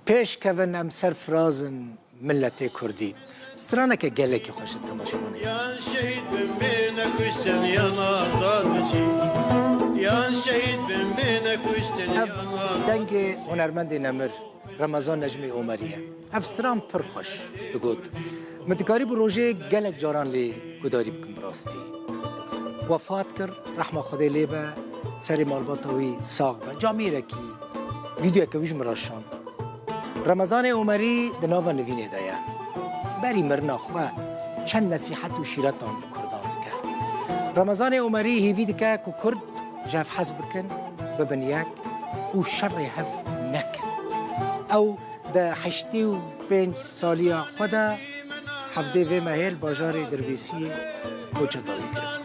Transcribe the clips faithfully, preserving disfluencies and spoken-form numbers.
Pêş kevin em serfiraz in miletê Kurdî. Straneke gelekî xweş e temaşevanê. Yan şehîd bin bê nekuştin yan azad biçî. Yan şehîd bin bê nekuştin Ev yan azad dengê hunermendê nemir Remezan Necmî Omerî ye. Ev stran pir xweş digot. Min dikarîbû rojê gelek caran lê gudarî bikim bi rastî. Wefat kir, rehma Xwedê lê be, serê malbata wî sax be. Camêrekî, vîdeoyeke wî ji min re şand. Remezanê Omerî di nava nivînê de ye. Berî mirina xwe çend nesîhet û şîretan li Kurdan dike. Remezanê Omerî hêvî dike ku Kurd ji hev hez bikin, bibin yek û şerê hev nekin. Ew di heştê û pênc saliya xwe de hevdê vê mehê li bajarê Dirbêsiyê koça dayî kiribû.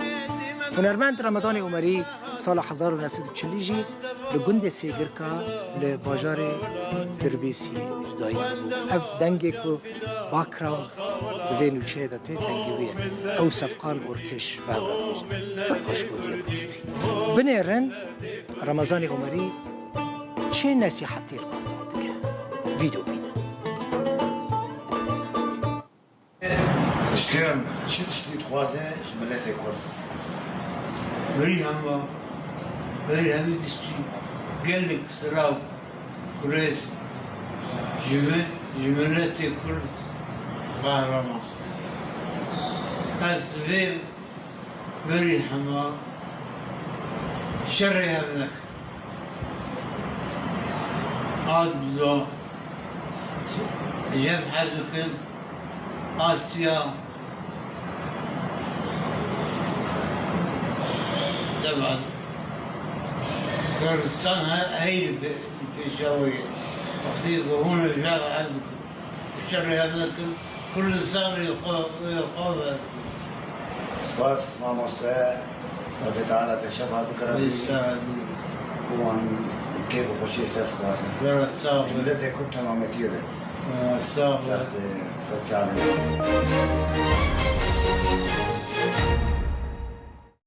Hunermend Remedanê Omerî sala hezar û neh sed û çilî jî li gundê Sêgirka li bajarê Dirbêsiyê ji dayî bû. Ev dengê ku background di vê nûçeyê de tê, dengê wî ye. Ew Sefqan Orkeş bi hev re dibêje. Pir xweş gotiye bi rastî. Binêrin Remezanê Omerî çi nesîhetê li Kurdan dike? Vîdeo bînin. Îslam çi tiştî dixwaze ji miletê Kurd? Berî hema, berî hemî tiştî gelek sirav, kurêz ji mi, ji miletê Kurd qehreman. Ez divêm berî hema şerê hev nekin. Ad do jev hez bikin, Asya, deban. Kurdistan he-, heyî li pê-, li pêşa wê ye. Wextê ku hûn jev hez bikin, şerê hev nekin, Kurdistanê xwe, xwe ve. Spas, mamoste. Xwedê Teala te şefa bikira bî. Û em kêf û xweşiyê ser dixwazin. Bera sağ ol. Ji miletê Kurd temametiyê re. Sağ ol. Ser, ser çavê.